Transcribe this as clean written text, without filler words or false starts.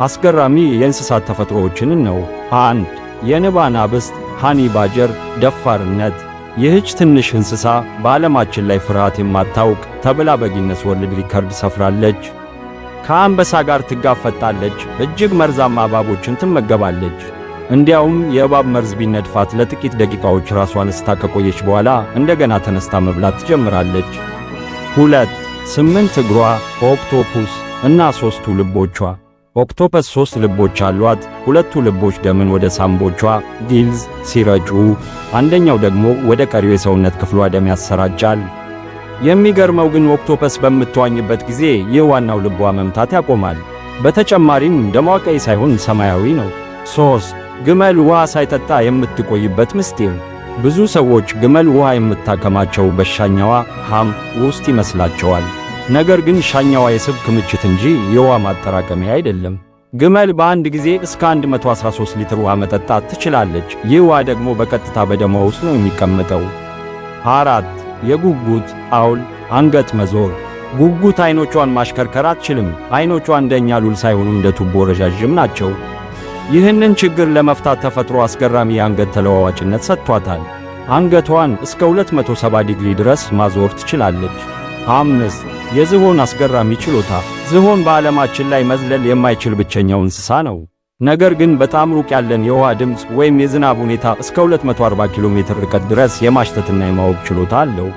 አስገራሚ የእንስሳት ተፈጥሮዎችን ነው። 1. የንብ አናብስት honey badger ደፋርነት። ይህች ትንሽ እንስሳ በዓለማችን ላይ ፍርሃት የማታውቅ ተብላ በ Guinness World Record ሰፍራለች። ከአንበሳ ጋር ትጋፈጣለች፣ እጅግ መርዛማ እባቦችን ትመገባለች። እንዲያውም የእባብ መርዝ ቢነድፋት ለጥቂት ደቂቃዎች ራሷን ስታ ከቆየች በኋላ እንደገና ተነስታ መብላት ትጀምራለች። 2. ስምንት እግሯ octopus እና ሦስቱ ልቦቿ። Octopus ሦስት ልቦች አሏት። ሁለቱ ልቦች ደምን ወደ ሳምቦቿ gills ሲረጩ፣ አንደኛው ደግሞ ወደ ቀሪው የሰውነት ክፍሏ ደም ያሰራጫል። የሚገርመው ግን octopus በምትዋኝበት ጊዜ ይህ ዋናው ልቧ መምታት ያቆማል። በተጨማሪም ደሟ ቀይ ሳይሆን ሰማያዊ ነው። 3. ግመል ውሃ ሳይጠጣ የምትቆይበት ምስጢር። ብዙ ሰዎች ግመል ውሃ የምታከማቸው በሻኛዋ hump ውስጥ ይመስላቸዋል። ነገር ግን ሻኛዋ የስብ ክምችት እንጂ የውሃ ማጠራቀሚያ አይደለም። ግመል በአንድ ጊዜ እስከ 113 ሊትር ውሃ መጠጣት ትችላለች። ይህ ውሃ ደግሞ በቀጥታ በደሟ ውስጥ ነው የሚቀመጠው። 4. የጉጉት owl አንገት መዞር። ጉጉት አይኖቿን ማሽከርከር አትችልም። አይኖቿ እንደኛ ሉል ሳይሆኑ እንደ ቱቦ ረዣዥም ናቸው። ይህንን ችግር ለመፍታት ተፈጥሮ አስገራሚ የአንገት ተለዋዋጭነት ሰጥቷታል። አንገቷን እስከ 270 ዲግሪ ድረስ ማዞር ትችላለች። 5. የዝሆን አስገራሚ ችሎታ። ዝሆን በዓለማችን ላይ መዝለል የማይችል ብቸኛው እንስሳ ነው። ነገር ግን በጣም ሩቅ ያለን የውሃ ድምፅ ወይም የዝናብ ሁኔታ እስከ 240 ኪሎ ሜትር ርቀት ድረስ የማሽተትና የማወቅ ችሎታ አለው።